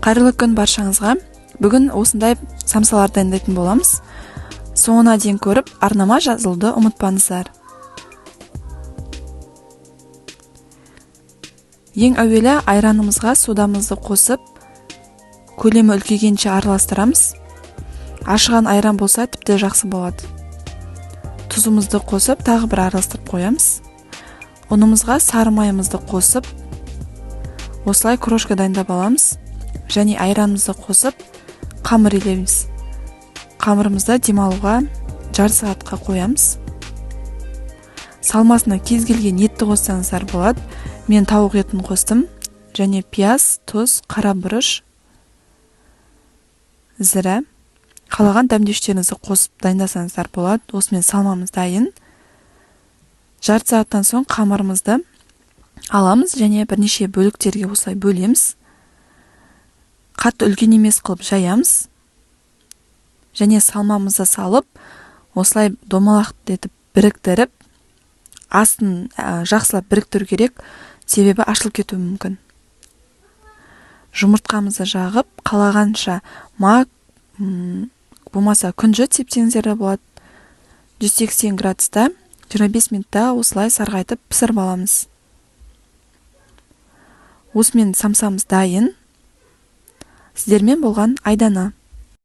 Қайырлы күн баршаңызға. Бүгін осындай самсалар дайындайтын боламыз. Соңына дейін көріп, арнама жазылуды ұмытпаңыздар. Ең әуелі айранымызға содамызды қосып, көлемі үлкейгенше араластырамыз. Ашыған айран болса тіпті жақсы болады. Тұзымызды қосып, тағы бір араластырып қоямыз. Ұнымызға сары майымызды қосып, осылай крошка дайындап аламыз. Және айранымызды қосып, қамыр илейміз. Қамырымызды демалуға жарты сағатқа қоямыз. Салмасына кез келген етті қоссаңыздар болады. Мен тауық етін қостым. Және пияз, тұз, қара бұрыш, зіра. Қалаған дәмдеуіштеріңізді қосып дайындасаңыздар болады. Осымен салмамыз дайын. Жарты сағаттан соң қамырымызды аламыз және бірнеше бөліктерге осылай бөлеміз. Қатты үлкен емес қылып жаямыз. Және салмамызды салып, осылай домалақ етіп біріктіріп, астын жақсылап біріктіру керек, себебі ашылып кетуі мүмкін. Жұмыртқамызды жағып, қалағанша мак, болмаса күнжіт сепсеңіздер де болады. 180 градуста 25 минутта осылай сарғайтып пісіріп аламыз. Осымен самсамыз дайын. Сіздермен болған Айдана.